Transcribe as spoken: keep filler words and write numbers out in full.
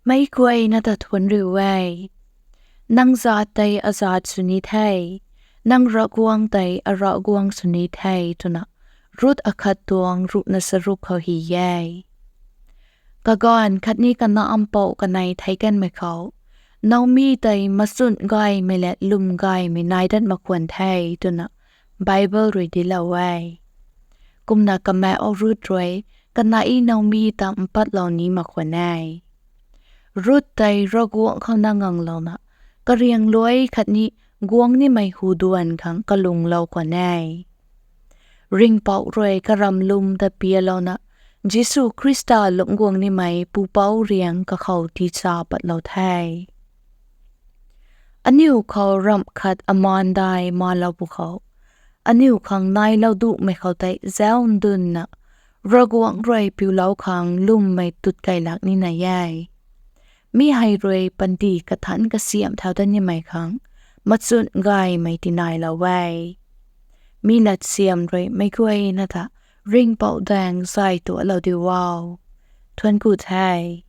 Meic guayna ta thuanc riu e, nang zaat tei azaat sw ni the, nang Ravguangc tei aRavguangc sw ni the, twna Ruth akhat tuang ruhna charuk khou hy e. Kaganv khatni kanac mpouh kanei theic kanmei khou, Naomi tei machun gaymei le lwm gaymei nai dat mak khwan the, twna Bible rui diclou e. Kumna kamaek Ruth rui kanei Naomi ta mpatlou ni mak khwan e. Ruth tei Ravguangc khou na nganglouna, kariang luai khatni guang nimei hu duan khang kalunglou khwan e. Ringhpouc rui karamv lwm ta pialouna, Jisu Khrista lungc guang nimei pupouc riang kakhou ticha patlou the. Aniu khou ramh khat amaan dai malou pwkhou, aniu khang nailou duhmei khou tei zauc ndunna, Ravguangc rui piulou khang lwmmei tut kailak nina e. Mi hei rui panty kathanc kasiamh thau dat nimei khang machun gaymei tinailou e. Mi latsiam rui meic guayna ta Ringhpouc daeng zay tualou diu o. Thuanc ku the.